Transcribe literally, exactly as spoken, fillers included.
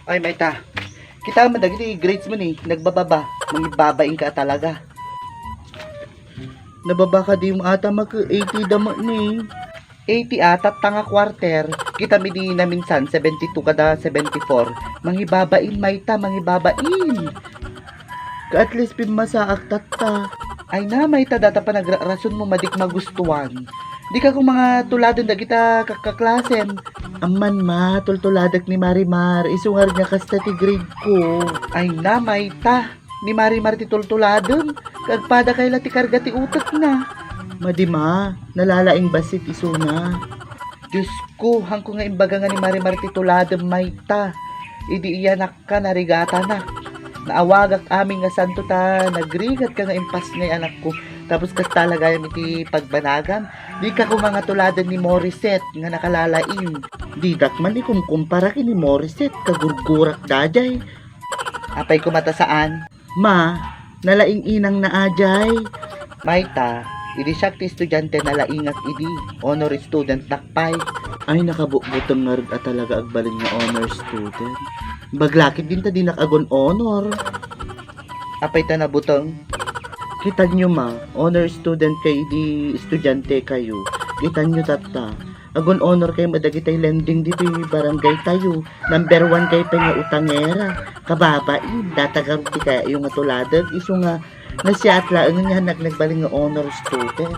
Ay, mayta. Kita man dagiti grades mo ni, nagbababa. Mangibabain ka talaga. Nababa ka di mo ata maka eighty damo ni. Eighty ata ta nga quarter. Kita mi di na minsan, seventy-two kada seventy-four. Mangibabain, mayta, mangibabain. Ka at least pimmasaak tatta. Ay na, mayta, data panagrason mo, madik magustuan. Di ka kung mga tuladen dagita kakkaklasem. Amman ma, tultuladak ni Marimar, isu nga kasta ti grade ko. Ay na, mayta, ni Marimar ti tultuladem, kagpada kay la ti karga ti utekna. Madi ma, nalalaing bassit isuna. Diyos ko, hanko nga imbaga nga ni Marimar ti tuladem mayta. Idi iyanak ka, narigatanak. Naawagak amin nga santo ta nagrigat ka nga impas ngay anakko. Tapos kasta la gayam iti pagbanagam. Di ka koma nga tuladen ni Morissette nga nakalalaing. Didak man ikumkumpara ken ni Morissette, kagurgurak daydiay. Apay koma ta saan? Ma, nalaing inang na ajay. Mayta, idi siak ti estudiante, nalaingak idi. Honor student nak pay. Ay, nakabutbuteng ngarud a talaga agbalin nga honor student. Baglakit din ta dinak agon honor. Apay ta nabuteng? Kitanyo ma, honor student kay idi estudiante kayo. Kitanyo tatta. Agon honor kay madagitay lending ditoy barangay tayo. Number one kay pay nga utangera. Kababain, data garud ti kayatyo nga tuladen. Isu nga nasiat laeng nga nagbalin nga honor student.